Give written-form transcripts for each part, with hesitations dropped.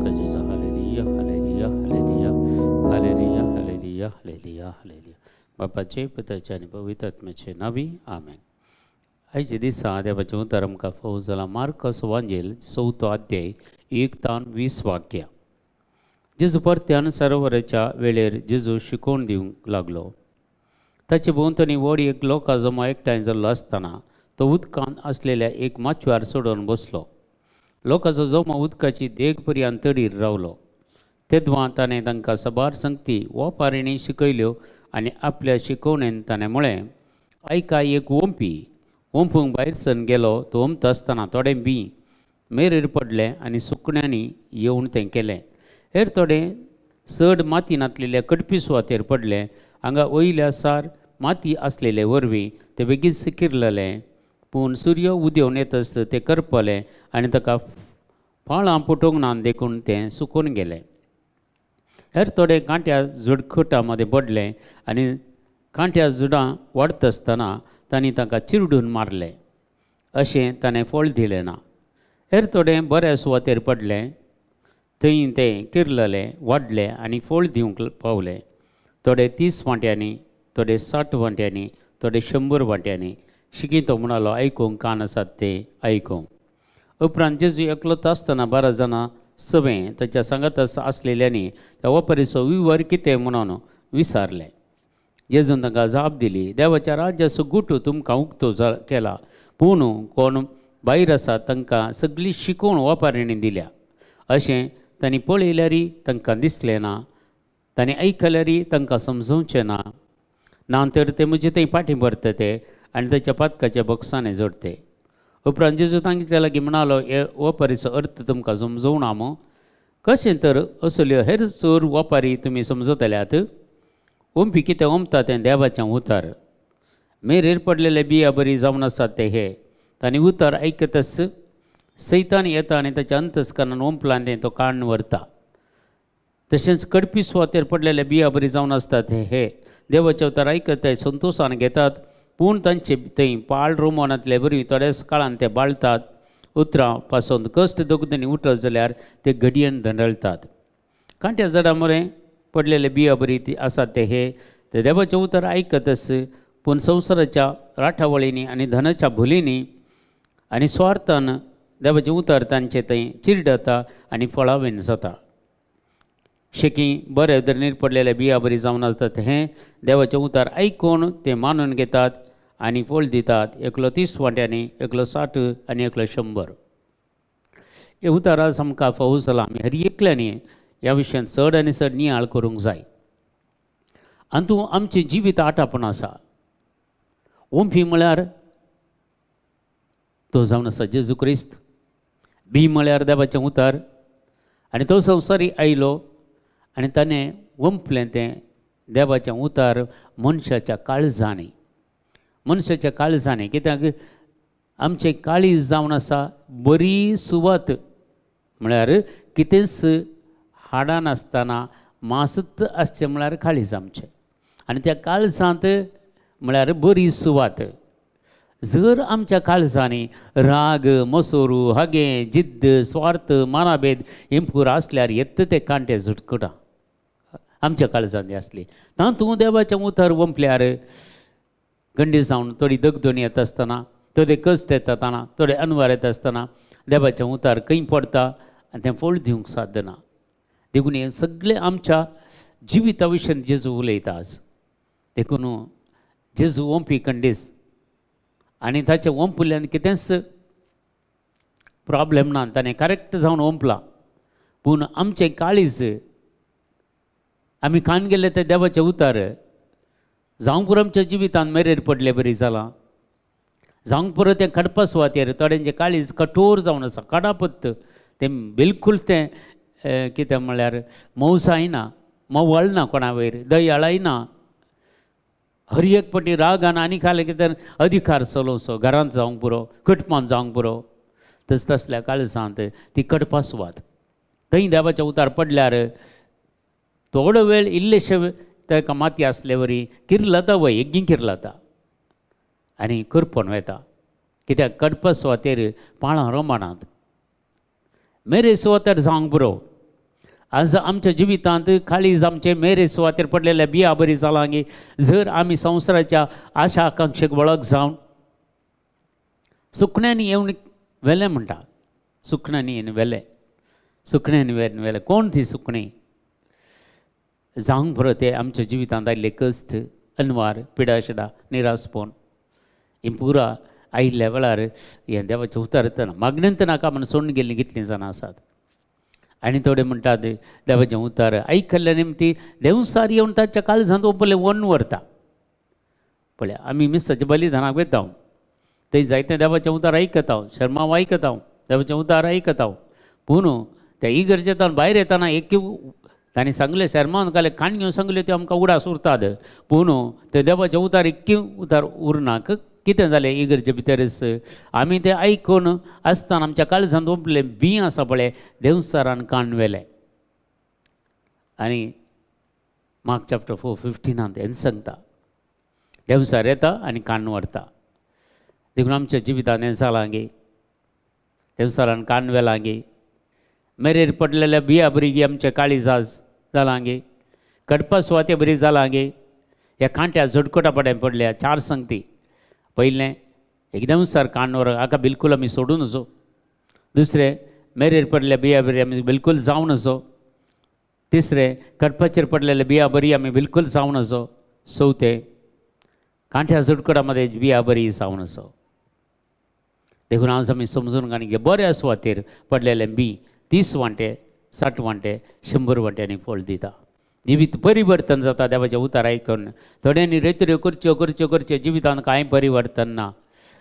जेजू hallelujah hallelujah hallelujah hallelujah hallelujah hallelujah hallelujah. बापाचे पुताचे आनी पवित्र आत्म्याचे नांवी आमेन. आयचे दिसा देवाचें उतर आमकां फावो जालां मार्कस वांजेल 4 अध्याय 1 तावन 20 वाक्यां. जेजू परत्यान सरोवराच्या वेळेर जेजू शिकोवन दिवंक लागलो. ताचे भोंवतणी व्हड एक लोकां जमो एकठांय जाल्लो आसतना तो उदकांत आसलेल्या एक माचव्यार चडोवन बसलो. लोकांचो जमो उदकाची देग पर्यंत तडीर रावलो. तेदवां ताणें तांकां साबार संगती ओपारींनी शिकयल्यो आनी आपल्या शिकवणेन ताणें म्हळें, आयका एक ओंपी ओंपूंक भायर सरून गेलो. तो ओंपता आसतना थोडें बीं मेरेर पडलें आनी सुकण्यांनी येवन तें केलें. हेर थोडें चड माती नासलेल्या कडपी सुवातेर पडलें. हांगा वयल्या सार माती आसलेले वरवीं तें बेगीन किरलेलें. पूण सूर्य उदेवन येतच तें करपलें आनी ताका फळां पुटोवंक ना देखून तें सुकून गेलें. हेर थोडे कांट्या झुडखुटा मदें पडलें आनी कांट्या जुडां वाडत आसतना तांणी तांकां चिरडून मारलें. अशें ताणें फळ दिलें ना. हेर थोडें बऱ्या सुवातेर पडलें. थंय तें किरलेलें, वाडलें आनी फळ दिवंक पावलें. थोडे 30 वांट्यांनी, थोडे 60 वांट्यांनी, थोडे 100 वांट्यांनी. शिकी तो म्हणालो, आयकूंक कान आसात ते आयकूंक. उपरांत जेजू एकलोच आसतना 12 जाणां सवें ताच्या सांगात आसलेल्यांनी त्या वपारीचो विवर कितें म्हणून विचारलें. जेजून तांकां जाप दिली, देवाच्या राज्याचो गुटो तुमकां उक्तो केला, पूण कोण भायर आसा तांकां सगळी शिकवण वपारींनी दिल्या. अशें तांणी पळयल्यारय तांकां दिसलें ना, तांणी आयकल्यारय तांकां समजोवचें ना. ना तर ते म्हजे थंय फाटीं भरता आनी ताच्या पातकाच्या बॉक्सांनी जोडते. उपरांत जेजू तांच्या लागीं म्हणालो, हे वपारीचो अर्थ तुमकां समजोवना मू? कशें तर असल्यो हेर चोर वपारी तुमी समजतल्यात? ओंपी कितें ओंपता तें देवाचें उतर. मेरेर पडलेले बिया बरी जावन आसात ते हे. तांणी उतर आयकतच सैतान येता आनी ताच्या अंतस्करणान ओंपलां तें तो काडून व्हरता. तशेंच कडपी सुवातेर पडलेले बिया बरी जावन आसतात हे. देवाचें उतर आयकत संतोशान घेतात, पूण तांचे थंय पाळ रोमनांतले बरी थोड्याच काळान ते बाळतात. उतरां पासून कश्ट दगदनी उठत जाल्यार ते घडयेन धंडळतात. कांट्या झाडां मरे पडलेले बिया बरी ती आसात ते हे. ते देवाचें उतर आयकतच, पूण संवसाराच्या राठावळींनी आनी धनाच्या भुलींनी आनी स्वार्थान देवाचें उतर तांचे थंय चिरडता आनी फळावेन जाता. शेकी बरे धरणीर पडलेले बिया बरी जावन आसतात हें देवाचें उतर आयकून ते मानून घेतात आनी फळ दितात. एकलो 30 वांट्यांनी, एकलो 60 आनी एकलो 100. हे उतर आज आमकां फावो जालां. आमी हर एकल्यांनी ह्या विशयान चड आनी चड नियाळ करूंक जाय. आनी तूं आमचें जिवीत आटापण आसा. ओंपी म्हळ्यार तो जावन आसा जेजू क्रिस्त. बी म्हळ्यार देवाचें उतर. आनी तो संवसारी आयलो आनी ताणें ओंपलें तें देवाचें उतर मनशाच्या काळजांनी. मनशाच्या काळजांनी कित्याक आमचें काळीज जावन आसा बरी सुवात, म्हळ्यार कितेंच हाडां नासतना मासत आसचें म्हळ्यार काळीज आमचें. आनी त्या काळजांत म्हळ्यार बरी सुवात. जर आमच्या काळजांनी राग, मसोरू, हागें, जिद्द, स्वार्थ, मानाभेद हें आसल्यार येत ते कांटे झुटकुटां आमच्या काळजांनी आसली. तातूंत देवाचें उतर ओंपल्यार गंडी जावन थोडी दगदोनी येता आसतना, थोडे कश्ट येता आसतना, थोडे अनवार येता आसतना देवाचें उतर खंय पडटा आनी तें फळ दिवंक साध्य ना. देखून हें सगळें आमच्या जिविता विशयान जेजू उलयता आज. देखून जेजू ओंपी कंडीस आनी ताचें ओंपल्यान कितेंच प्रॉब्लेम ना, ताणें करेक्ट जावन ओंपलां. पूण आमचें काळीज आमी खान गेले ते देवाचें उतर जावंक पुरो आमच्या जिवितान मेरेर पडले बरी जालां. जावंक पुरो तें खडपा सुवातेर थोड्यांचें काळीज कठोर जावन आसा, कडापत्त तें बिलकूल तें कितें म्हळ्यार मोवसाय ना, मोवळ ना, कोणा वयर दयाळाय ना. हर एक पटी रागान आनी खालें कितें अधिकार चलोवचो घरांत जावंक पुरो, कुटुंबांत जावंक पुरो. तस तसल्या काळजांत ती कडपा सुवात. थंय देवाचें उतार पडल्यार थोडो वेळ इल्लेशे ताका माती आसले वरी किर्लता वय, एगीं किर्लता आनी करपोन वता. कित्याक कडपा सुवातेर पाळां रोमाणांत मेरे सुवातेर जावंक पुरो. आज आमच्या जिवितांत काळीज आमचे मेरे सुवातेर पडलेल्या बिया बरी जालां गे जर आमी संवसाराच्या आशा आकांक्षेक वळख जावन सुकण्यांनी येवन वेलें म्हणटा, सुकण्यांनी येवन वेलें, सुकण्यांनी येवन वेलें. कोण ती सुकणीं जावंक बरो ते आमच्या जिवितांत आयिल्ले कश्ट, अनवार, पिडाशिडा, निरासपण ही पुरा आयिल्ल्या वेळार हें देवाचें उतर येतना मागणेंत नाका म्हण सोडून गेल्लीं कितलीं जाणां आसात. आनी थोडे म्हणटात देवाचें उतर आयकल्ल्या निमती देंवसार येवन ताच्या काळजांत ओपले वन व्हरता. पळय आमी मिसाच्या बलिदानाक वयता थंय जायतें देवाचें उतर आयकता, शर्माव आयकता, देवाचें उतर आयकता, पूण त्या इगर्जेंतल्यान भायर येतना एक तांणी सांगलें शर्मान काले काणयो सांगल्यो त्यो आमकां उडास उरतात, पूण ते देवाचें उतार एक उतार उरना. कितें जालें इगर्जे भितरच आमी तें आयकून आसतना आमच्या काळजांत ओंपलें बीं आसा पळय देंवचारान कान व्हेलें. आनी मार्क चॅप्टर 4:15 हें सांगता देंवचार येता आनी कान व्हरता. देखून आमच्या जिवितांत हें जालां गे, देंवचारान कान व्हेलां गे, मेरेर पडलेल्या बिया बरी आमच्या काळीज जालां गे, कडपा सुवाते बरी जालां गे, ह्या कांट्या झटकोटा पड्यान पडल्या. चार संगती पयलें एकदम सर कानवर हाका बिलकूल आमी सोडून नजो, दुसरें मेरेर पडल्या बिया बरी आमी बिलकूल जावं नजो, तिसरें कडपाचेर पडलेल्या बिया बरी आमी बिलकूल जावं नजो, चवथें कांट्या झटकोटा मदें बिया बरी जावं नजो. देखून आज आमी समजून आनी बऱ्या सुवातेर पडलेलें बी 30 वांटे, 60 वांटे, 100 वांट्यांनी फळ दिता. जिवीत परिवर्तन जाता देवाचें उतर आयकून. थोड्यांनी रेतऱ्यो करच्यो करच्यो करच्यो जिवितांत कांय परिवर्तन ना,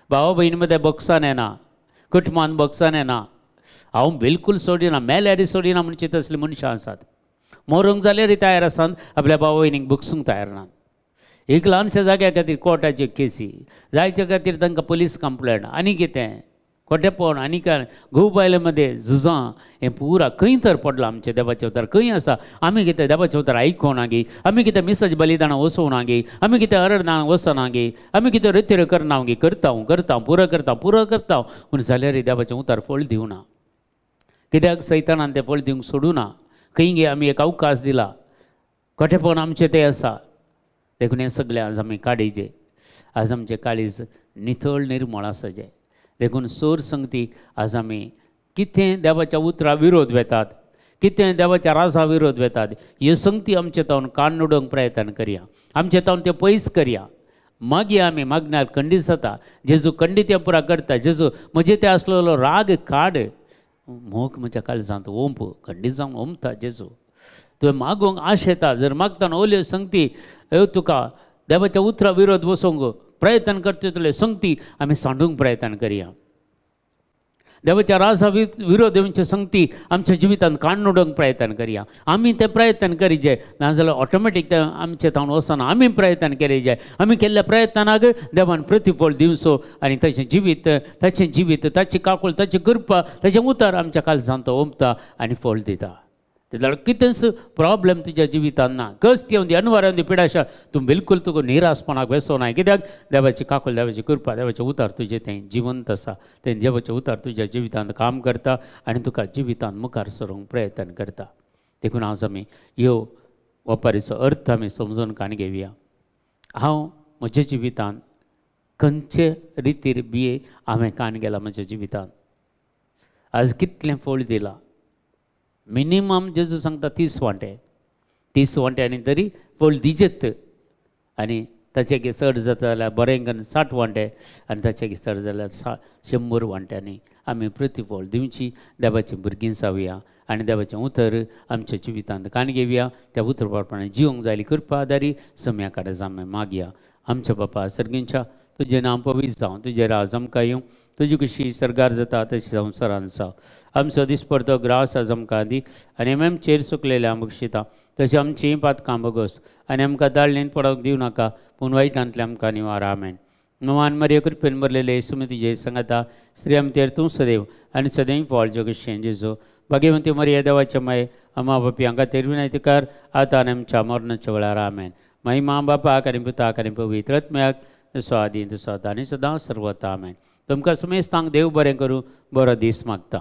भाव भयणी मदें बक्षान येना, कुटुंबान बक्षान येना, हांव बिलकूल सोडिना, मेल्यार सोडिना म्हणचे तसलीं मनशां आसात. मरूंक जाल्यार तयार आसात, आपल्या भाव भयणीक बक्षूंक तयार ना. एक ल्हानशा जाग्या खातीर कोर्टाच्यो केसी, जायत्या खातीर तांकां पुलीस कंप्लेन आनी कितें खोटेपण आनी काय घोव बायले मदें झुजां हें पुरा खंय तर पडलां आमचें देवाचें उतर खंय आसा. आमी कितें देवाचें उतर आयकोना गे, आमी कितें मिसाचें बलिदानां वचोवना गे, आमी कितें अरडदानां वचना गे, आमी कितें रेतेऱ्यो करना गे, करता करता पुरो करता पुरो करता, पूण जाल्यार देवाचें उतर फळ दिवना. कित्याक सैतानान तें फळ दिवंक सोडूना. खंय गे आमी एक अवकाश दिला, खोटेपण आमचें तें आसा. देखून हें सगळें आज आमी काडीचें, आज आमचें काळीज नितळ निर्मळ आसाचें. देखून सोर संगती आज आमी कितें देवाच्या उतरा विरोध वेतात, कितें देवाच्या राजा विरोध वेतात, ह्यो संगती आमचे तावन कान उडोवंक प्रयत्न करया, आमचे तावन त्यो पयस करया. मागीर आमी मागण्यार खंडीत जाता. जेजू खंडीत हें पुरा करता. जेजू म्हजे ते आसलेलो राग काड, मोग म्हज्या काळजांत ओंप, खंडीत जावन ओंपता जेजू. तुवें मागूंक आश येता, जर मागतना ओल्यो संगती तुका देवाच्या उतरा विरोध बसोवंक प्रयत्न करता तुले संगती आमी सांडूंक प्रयत्न करया. देवाच्या राजा विरोध येवचे संगती आमच्या जिवितांत काण्ण उडोवंक प्रयत्न करया. आमी ते प्रयत्न करीजे, नाजाल्यार ऑटोमॅटीक ते आमचे तावन वचना. आमी प्रयत्न करीजे, आमी केल्ल्या प्रयत्नाक देवान प्रतिफळ दिवचो आनी ताचें जिवीत, ताचें जिवीत, ताची काकूळ, ताची कृपा, ताचें उतर आमच्या काळजांत ओंपता आनी फळ दिता. जाल्यार कितेंच प्रॉब्लम तुज्या जिवितांत ना, कश्ट येवन दी, अनवार येवन दी, पिडाशा, तूं बिलकूल तुका निरासपणाक वेसो नाय. कित्याक देवाची काकूळ, देवाची कृपा, देवाचें उतार तुजें तें जिवंत आसा. तें देवाचें उतार तुज्या जिवितांत काम करता आनी तुका जिवितांत मुखार सरूंक प्रयत्न करता. देखून आज आमी ह्यो वपारीचो अर्थ आमी समजून काणी घेवया. हांव म्हज्या जिवितांत खंयचे रितीर बिये हांवें कान गेला म्हज्या जिवितांत, आज कितलें फळ दिलां. मिनिमम जेजू सांगता 30 वांटे, 30 वांट्यांनी तरी फळ दिजेत, आनी ताचे चड जाता जाल्यार बरें करून 60 वांटे, आनी ताचे चड जाल्यार 100 वांट्यांनी आमी प्रतिफळ दिवची. देवाचीं भुरगीं जावया आनी देवाचें उतर आमच्या जिवितांत कान घेवया. त्या उतर प्रमाणे जिवंक जायली कृपा आदारी सम्या काडे आमी मागया. आमच्या बापा सर्गींच्या, तुजें नांव पवित्र जावं, तुजें राज आमकां येवं, तुजी कशी सरगार जाता तशी संवसारान जावं. आमचो दिसपडतो ग्रास आज आमकां दी, आनी आमी आमचेर चुकलेले आमकां शिता तशें आमचीं पातकां बगस, आनी आमकां दाळणेन पडोवंक दिवं नाका, पूण वायटांतलें आमकां निवार. आमेन. नवान मरिये कृपेन भरलेले सुमतीजे सांगाता, स्त्री आमचेर तूं सदैव आनी सदैव फळ जगशें जेजू. भाग्यवंती मरिये देवाचे माये, अम्मा बापी हांकां तेर विनंती कर, आतां आनी आमच्या मरणाच्या वेळार. आमेन. महिमा बापाक आनी पुताक आनी पवित्र आत्म्याक, जसो आदी तसो आतां आनी सदां सर्वता. आमेन. तुमकां सुमेस्तांक देव बरें करूं, बरो दीस मागता.